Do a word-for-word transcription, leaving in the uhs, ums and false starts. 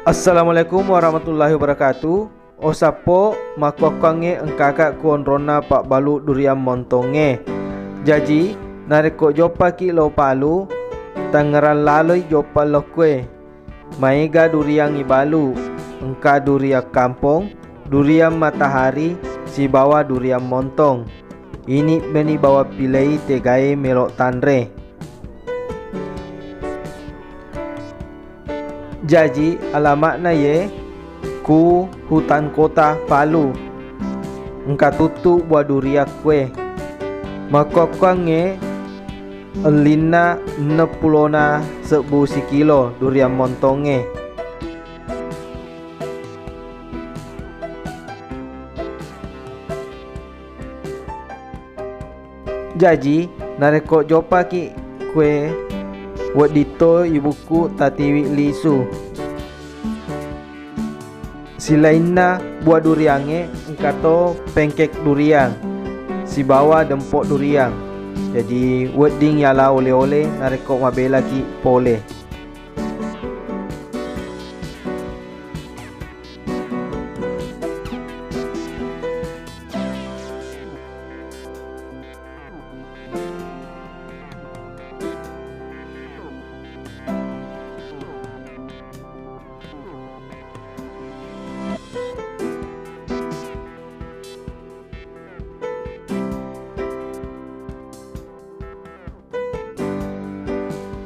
Assalamualaikum warahmatullahi wabarakatuh. Osappo, makkokkoangnge engkaka ku onronna pabbalu duriang montongnge. Jaji, narekko joppaki lo palu, tangngerang laloi joppa lokkue. Maega duriang ibalu, engka duriang kampong, duriang matahari, sibawa duriang montong. Ini meni bawang pilei tegae melo tanre. Jaji, alama'na ye ku hutan kota Palu. Engka tuttu buah duriang kue. Makkokkoangnge ellinna enneng pulona sebbu sikilo duriang montongnge. Jaji, narekko joppaki kue, wedding to ibukku tatiwi lisu. Silainna buah duriangnge, engka to pengkek duriang sibawa dempok duriang. Jaji, wedding yala ole-ole narekko mabelaki pole.